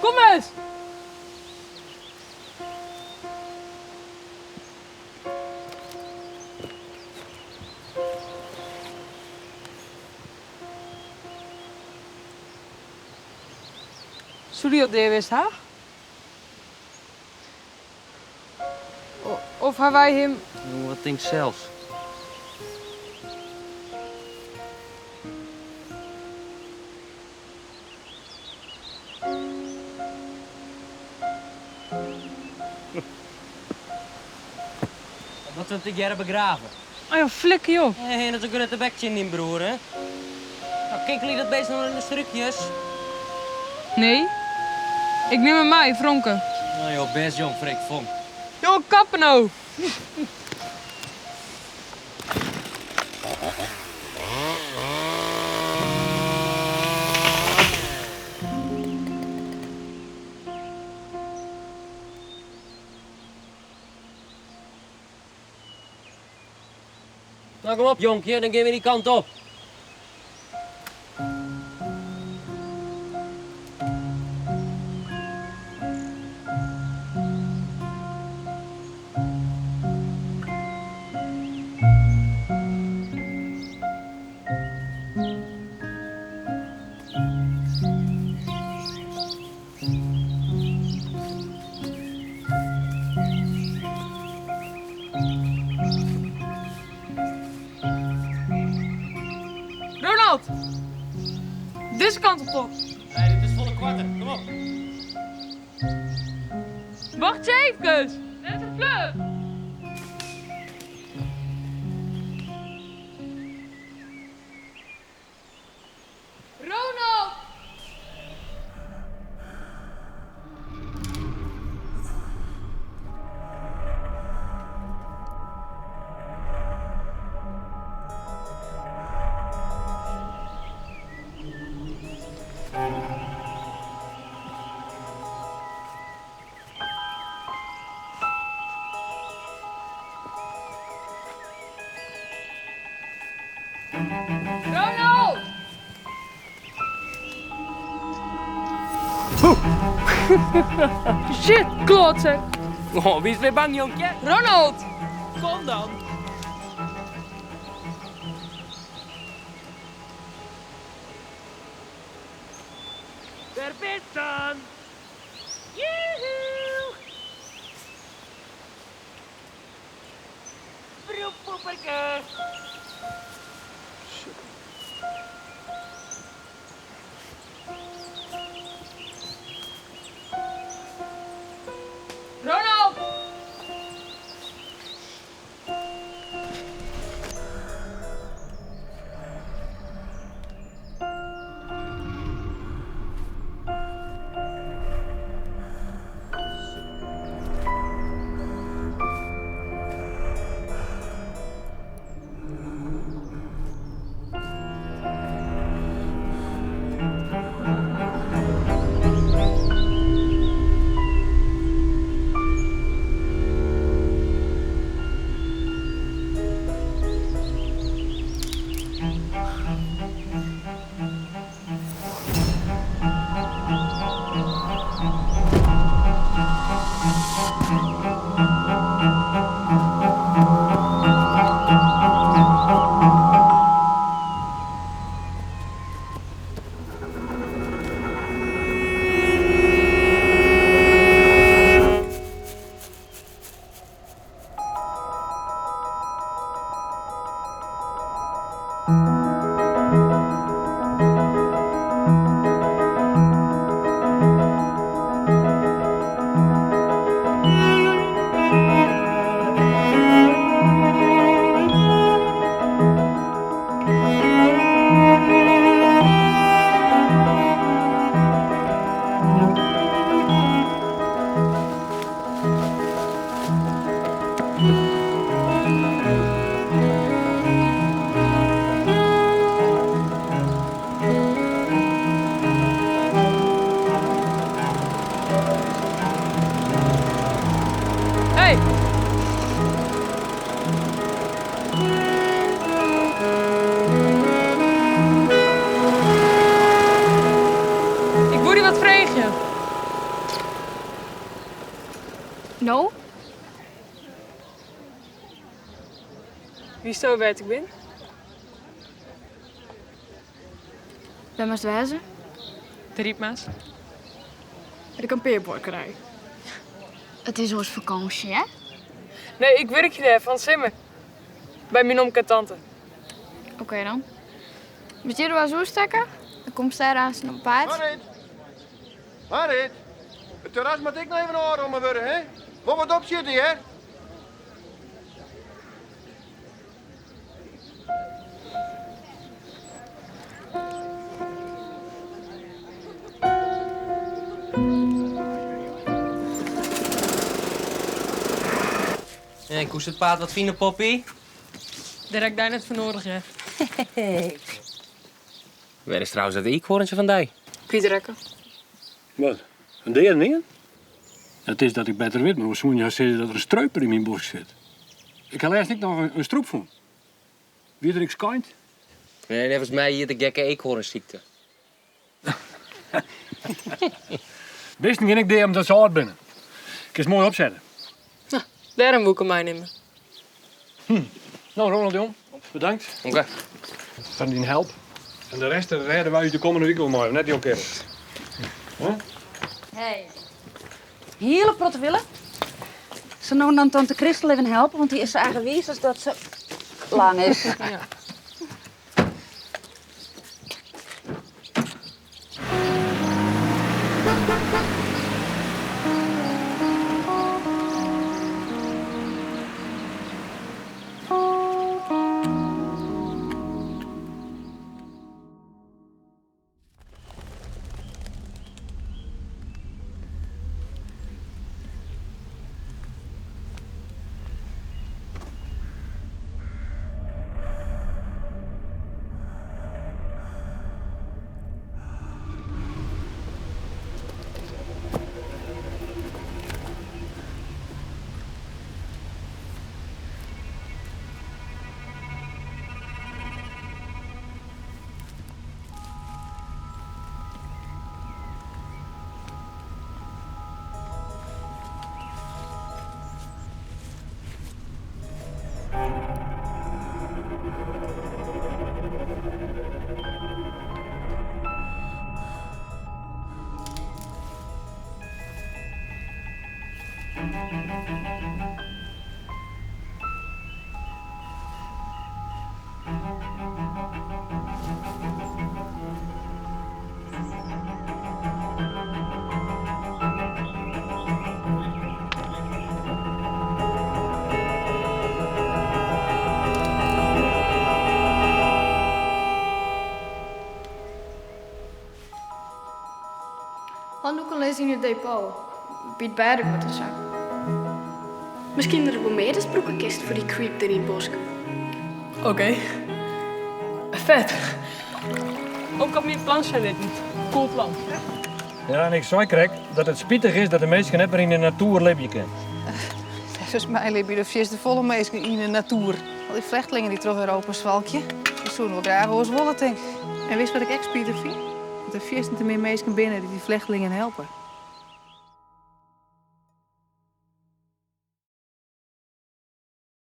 Kom ris! Soe dy al dea west ha? Of ha wy him. Wat tinkst sels? Moatte we him tegearre begrave? Oh joh, flikker joh. Hé, dat is in grutte bek tsjin dyn broer, hè? Nou, kinkelje dat beest no mar yn de strúkjes. Nee, ik nim him mei, Fronke. Nou joh, bêst jong, Freek Vonk. Joh, kappe no! Nou, kom op, jonkje, dan gean we dy kant op. Ronald! Dizze kant op toch? Nee, dit is folle koarter. Kom op. Wacht eefkes! Net sa fluch! Ronald! Ronald! Shit, klootzak. Oh, wie is wer bang, jonkje? Ronald! Kom dan. Dêr bist dan! Joehoe! Proefpoeperke! Ronald! Witsto wêr't ik bin? Wêr moatst wêze? De Rypma's. By de kampearbuorkerij. It is oars fakânsje, hè? Nee, ik wurkje dêr fan 't simmer. By myn omke en tante. Oké dan. Moatst hjir oars oerstekke? Dan komst dêr aanst op paad. Marit! Marit! It terras moat ek noch even ôfromme wurde, hè? Wol wat opsjitte, hear. En koest it paad wat fine, Poppy? Dêr ha ik dy net foar nedich, hear. Wêr is trouwens dat iikhoarntsje fan dy? Kwytrekke. Wat? In deade earn? It is dat ik better wit, mar hoe soene je sizze dat der in streuper yn myn bosk sit? Ik ha lêsten ek noch in strûp fûn. Wie der ek skeind? Nee, neffens my hjit de gekke eekhoarnsykte. Bisten gean ek dea omdat se âld binne. Kinst moai opsette. No, dêrom woe ik him meinimme. No, Ronald jong, bedankt. Oké. Foar dyn help. En de rest rêde wy ús de kommende wike wol mei, of net, jongkerel? Hiele protte wille. Sa no en dan tante Christel even helpe, want dy is sa eigenwiis as dat se lang is. Handoeken lizze yn it depot, by it bêdeguod en sa. Miskien der wol mear datst brûke kinst foar dy creep dêr yn 't bosk. Oké. Fet. Omke hat my it plan sjen litten. Cool plan. Ja, en ik sei krekt dat it spitich is dat de minsken net mear yn de natoer libje kinne. Neffens my libje der fierste folle minsken yn de natoer. Al dy flechtlingen dy't troch Europa swalkje, dy soene wol graach oars wolle, tink. En witst wat ik ek spitich fyn? Dat der fierstente min minsken binne dy't dy flechtlingen helpe.